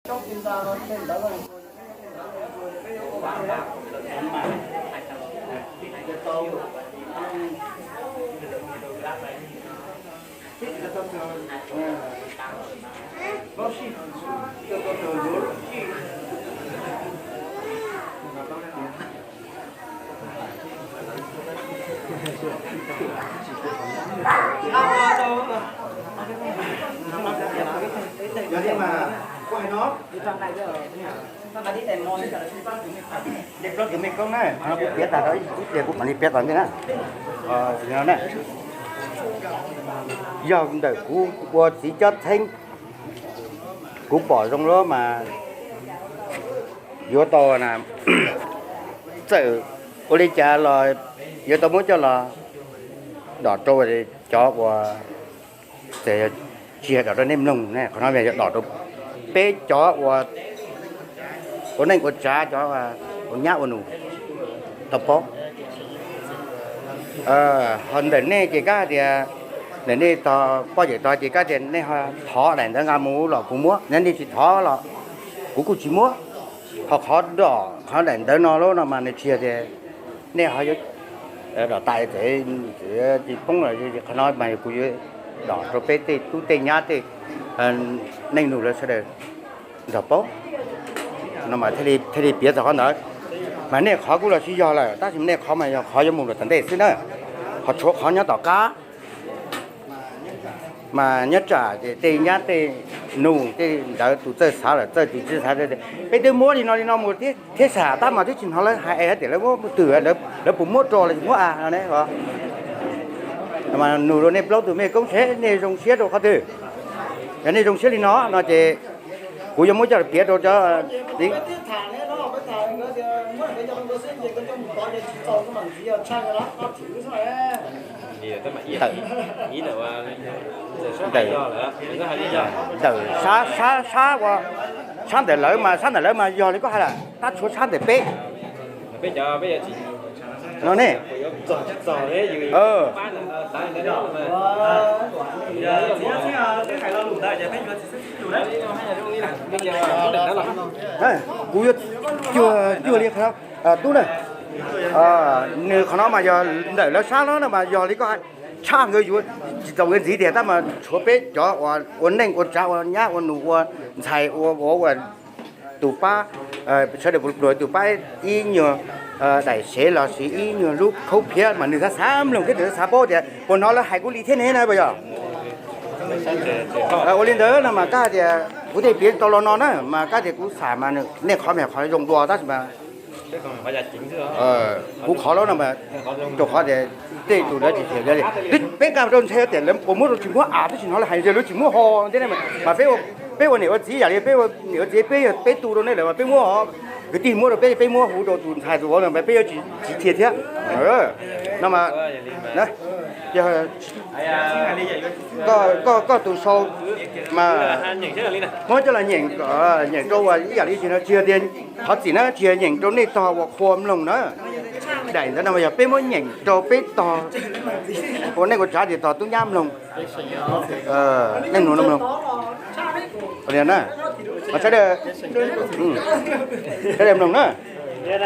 Ib plaub tus mej koob na, kuv piav tag rau ib pliag kuv mam li piav tom ntej na. Yog ntawm kuv ua txiv cob txheeb, kuv pom zoo lawm mas yuav tau na, txawm ua li cas los yuav tau muab coj los dom rau cov uas, tsis yog dom rau nej mloog, qhov no yog dom rau peb cov ua, ua neej ua tsav, cov ua nyab ua nus tau paub. Ho ntawm nej ces kab hais tias, ntawm nej tog poj yawm tog ces kab tias nej ho thov daim ntawv nqa mus los kuv muab, nej tsis thov los kuv kuj tsis muab. Ho qhov dom qhov daim ntawv no lawm no mas nws tsis yog tias nej ho yuav dom tas txawm tsis poob los, qhov no mas kuv yuav dom rau peb tej tub tej nyab tej neej nus lawv sawv daws nrog paub no mas thiaj li piav txog qhov ntawd. Mas nej qhov kuj los sib yog lawm, tab sis nej qhov mas yog qhov yuav mus lawm tom ntej xwb na. Ho tshuav qhov nyob tom qab mas nyob tsam tej nyab tej nus tej ntawd tus txawj xav lawm txawj tus tsis xav, peb twb muab li no li no mus thiab, sam tab mas twb tsis hnov lawv hais tias lawv muab twg, lawv puas muab rau los tsis muab a no ne. Nug rau nej plaub tus mej koob seb nej zoo siab rau qhov twg. Yog nej zoo siab li no no ces kuv yuav muab coj piav rau cov ntawm sab, sab, sab, sab ntawm lawv mas, sab ntawm lawv mas yog li koj hais lawm, tab tshuav sab ntawm peb no ne. Kuv yuav cuag, cuag li tub na, nws qhov no mas yog ntawm lawv sab no na mas yog li koj hais, tshaj nkawd yuav tsis txaus nkawd ntxiv tiag, tab mas tshuav peb cov uas ua neej ua tsav ua nyab ua nus ua ntxhais ua vauv ua tus pab, sawv daws pluag tus pab ib nyuag daim sev los sis ib nyuag lub khaub phiab mas nws xav xav mloog thiab nws xav xav paub tias puas hnov lawv hais kuv li thiab ne na puas yog? Ua li ntawd no mas kab hais tias kuv thiaj piav tau los no na mas kab tias kuv xam mas nej qhov mas qhov zoo dua tab sis mas kuv qhov lawm no mas rau qhov tias tej tus lawv tsis tias, peb nqa rau ntshai tias lawv puas muab rau tsis muab av, twb tsis hnov lawv hais tias lawv tsis muab ho thiab mas peb ua niam ua txiv yam li peb ua niam ua txiv peb yog peb tu rau nej lawm mas peb muab ho, kwv tij muab rau peb, peb muab hu rau tus ntxhais tus vauv no mas peb yuav tsis, tsis cia thiab no mas. Yog koj, koj tus sau mas muab coj los nyeem, nyeem rau uas ib yam li tsis yog tias thov txim na, tsis yog nyeem rau nej tog uas qhua mloog na. Daim ntawd no mas yog peb muab nyeem rau peb tog ua neej ua tsav tias tog tub nyab mloog, neej nus no mloog. Sawv daws, sawv daws mloog na. Ces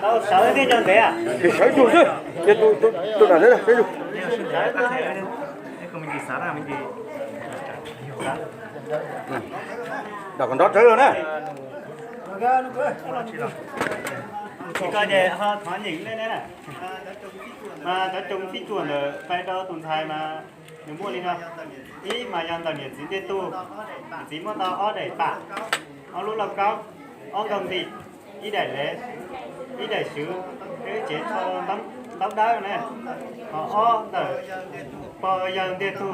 sawv tsuag xwb, ces tus, tus, tus nam ntawd peb yug. Dam kom nrov rawv los na. Cov coos fij cuam ntawm pais rau tus ntxhais mas nws muaj li no. Ib mas yog ntawm niam txiv ntiag tug, niam txiv muab tau ob daim pam, ob lub lauj kaub, ob nkaug ntim, ib daim lev, ib daim swv, ib cev tsho ntaub dawb ne. Ho ob ntawm pog yawg ntiag tug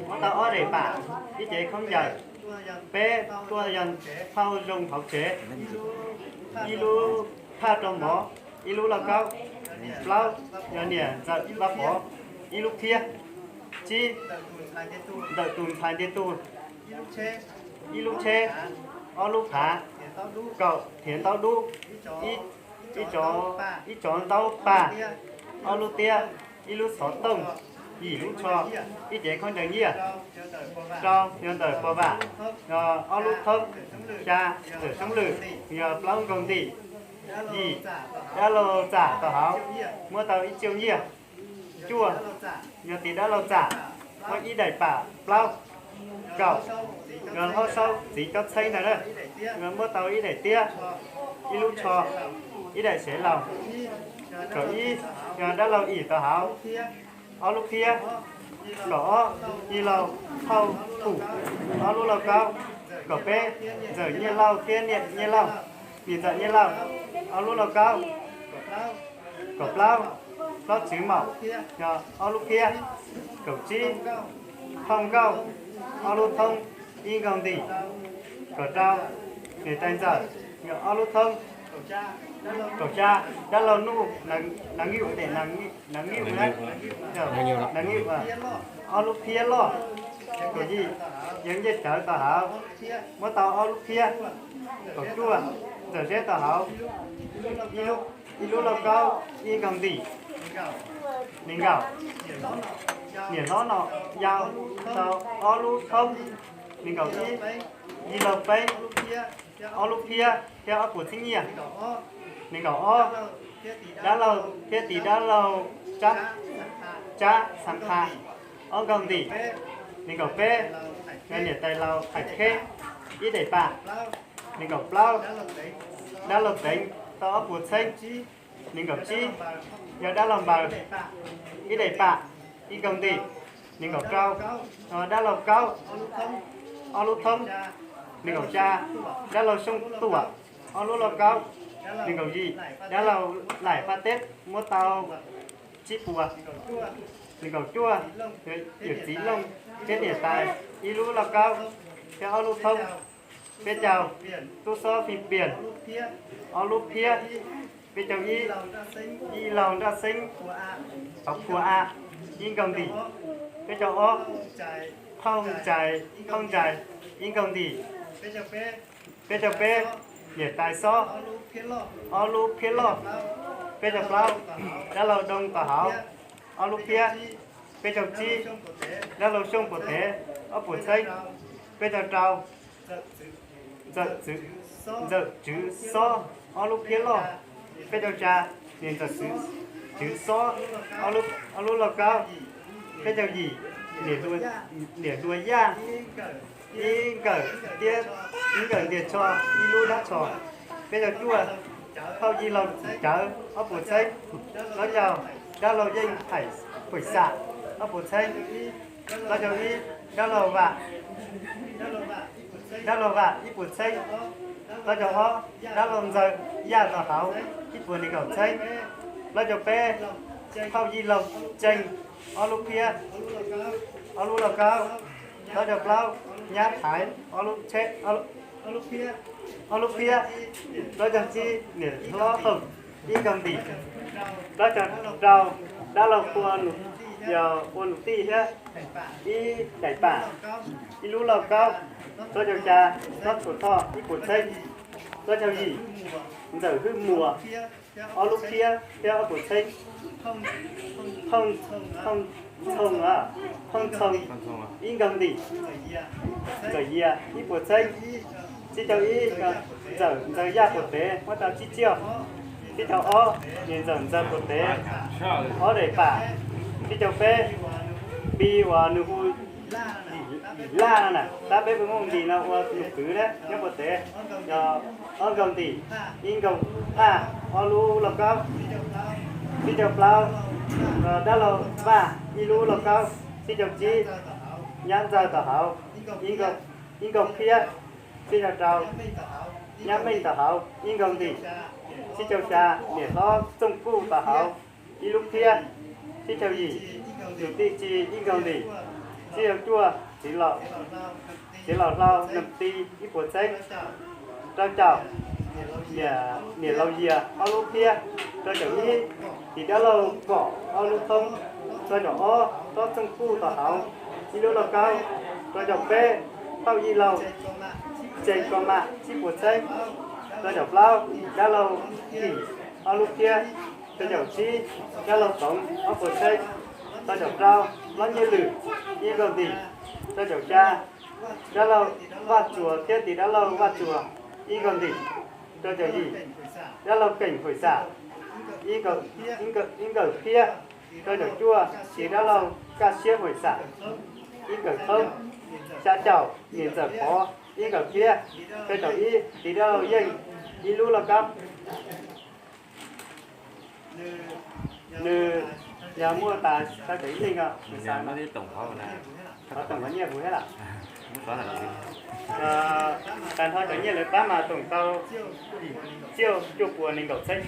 muab tau ob daim pam, ib cev khaub ncaws, peb tuaj yog phauj zoo hauv tsev, ib lub thaj rau mov, ib lub lauj kaub, plaub yog niam ntxawm Vaj Pov, ib lub phiab, tsib ntawm tus ntxhais ntiag tug, ib lub tsheb, ob lub phav, kaum thiav ntaub dub, ib, ib cov ntaub paj, ob lub tiab, ib lub xov tooj, yim lub tsho, ib cev khaub ncaws nyiaj, rau yog ntawm pos vam, ob lub thoob, xya ntawm soob lwm, yog plaub nkaug ntim, yim, dab laug txam tom hauv, muab tau ib tsiaj nyiaj, cuaj, yog tiv dab laug txam, muab ib daim pam, plaub, kaum, yog hlob saub txiv cob txheeb ntag na, muab tau ib daim tiab, ib lub tsho, ib daim sev laus, kaum ib, yog dab laug im tom hauv, ob lub phiab, kaum ob, yij laug thauj pum, ob lub lauj kaub, kaum peb, ntxawm nyiaj lauj thiab niam nyiaj lauj, niam ntxawm nyiaj lauj, ob lub lauj kaub, kaum plaub, hlob tswv maum, yog ob lub phiab, kaum tsib, phauj nkauj, ob lub thoob, ib nkaug ntim, kaum rau, niam tais ntxawm, yog ob lub thoob, kaum xya, dab laug nuj, nav nywj, nav nywj, ob lub phiab loj, kaum yim, yawg ncej cawv tom hauv, muab tau ob lub phiab, kaum cuaj, ntxawm zeb tom hauv, ib lub lauj kaub, ib nkaug ntim, nees nkaum, niam hlob nom yau, tau ob lub thoob, nees nkaum ib, yij laug peb, ob lub phiab thiab ob puas txhiab nyiaj, nees nkaum ob, dab laug thiab tiv dab laug, tsab xav pha, ob nkaug ntim, nees nkaum peb, yog niam tais laus Hais Kheb, ib daim pam, nees nkaum plaub, dab laug Teev, tau ob puas txhiab, nees nkaum tsib, yog dab laug Npaws, ib daim pam, ib nkaug ntim, nees nkaum rau, dab laug Kaub, ob lub thoob, nees nkaum xya, dab laug Xyooj Tuam, ob lub lauj kaub, nees nkaum yim, dab laug Laim Faj Teb muab tau tsib puas, nees nkaum cuaj, yawm txiv Looj thiab niam tais, ib lub lauj kaub thiab ob lub thoob, peb caug, tub xob Fij Pias, ob lub phiab, peb caug ib, yij laug Nraj Xeeb, tauv Phua A, ib nkaug ntim, peb caug ob, phauj Ntsais, phauj Ntsais, ib nkaug ntim, peb caug peb, niam tais Xob, ob lub phiab loj, peb caug plaub, dab laug Doo tom hauv, ob lub phiab, peb caug tsib, dab laug Xyooj Puas Tev, ob puas txhiab, peb caug rau, ntxawm Tswv Xob, ob lub phiab loj, peb caug xya, niam ntxawm Tswv Xob, ob lub lauj kaub, peb caug yim, niam hluas Yaj, ib nkawm tiab, ib nkawm ntiag tsho, ib lub dab tsho, peb caug cuaj, phauj Yij Laug Cawv, ob puas txhiab, plaub caug, dab laug Yeej Hais Phuam Xam, ob puas txhiab, plaub caug ib, dab laug Vam, dab laug Vam, ib puas txhiab, plaub caug ob, dab laug Ntxawg Yaj tom hauv, ib puas nees nkaum txhiab, plaub caug peb, phauj Yij Laug Tseeg, ob lub phiab, ob lub lauj kaub, plaub caug plaub, nyab Thaiv, ob lub phiab, plaub caug tsib, niam hlob Hoom, ib nkaug ntim, plaub caug rau, dab laug Pua, yog Pua Nus Tij thiab, ib daim pam, ib lub lauj kaub, plaub caug xya, Xob Txhuas Thoj, ib puas txhiab, plaub caug yim, ntxawm Hwj Muas, ob lub phiab thiab ob puas txhiab, Phooj Txhoo, Phooj Txhoo, ib nkaug ntim, Ntxawm Yias, ib puas txhiab, tsib caug ib, ntxawm Ntxawg Yaj Puas Tev, muab tau tsib tsiaj, tsib caug ob, niam ntxawm Ntxawg Puas Tev, ob daim pam, tsib caug peb, Npis uas nws hu Yim Laj no na, tab peb Hmoob Npis no ua nus kwv na nyob Puas Tev, yog ob nkaug ntim, ib nkaug phaj, ob lub lauj kaub, tsib caug plaub, dab laug Vaj, ib lub lauj kaub, tsib caug tsib, nyab Ntxawg tom hauv, ib nkaug phiab, tsib caug rau, nyab Meej tom hauv, ib nkaug ntim, tsib caug xya, niam hlob Txooj Kuj tom hauv, ib lub phiab, tsib caug yim, Nus Tij Tsi, ib nkaug ntim, tsib caug cuaj, txiv laus Hlau Nam Ti, ib puas txhiab, rau caum, niam laus Yias, ob lub phiab, rau caum ib, tiv dab laug Kom, ob lub thoob, rau caum ob, Xob Txooj Kuj tom hauv, ib lub lauj kaub, rau caum peb, Tauj Yij Lauj, Tsees Ko Mam tsib puas txheeb, rau caum plaub, dab laug Kim ob lub phiab, rau caum tsib, dab laug Toov ob puas txheeb, rau caum rau, Lob Nyiaj Lwm ib nkaug ntim, rau caum xya, dab laug Vaj Tsuas thiab tis dab laug Vaj Tsuas ib nkaug ntim, rau caum yim, dab laug Keem Hawm Xam ib nkaug phiab, rau caum cuaj, tis dab laug Kaj Siab Hawm Xam ib nkaug thoob, xya caum, Niam Ntxawm Pov ib nkaug phiab, rau caum ib, tis dab laug Yeej ib lub lauj kaub. Nws yog muaj tas rau caum ib leeg os, nws xav, Toom qhov nyiaj puas thiab lawm? Tag nrho cov nyiaj lawv pab mas Toom tau tsiaj cuaj puas nees nkaum txheeb.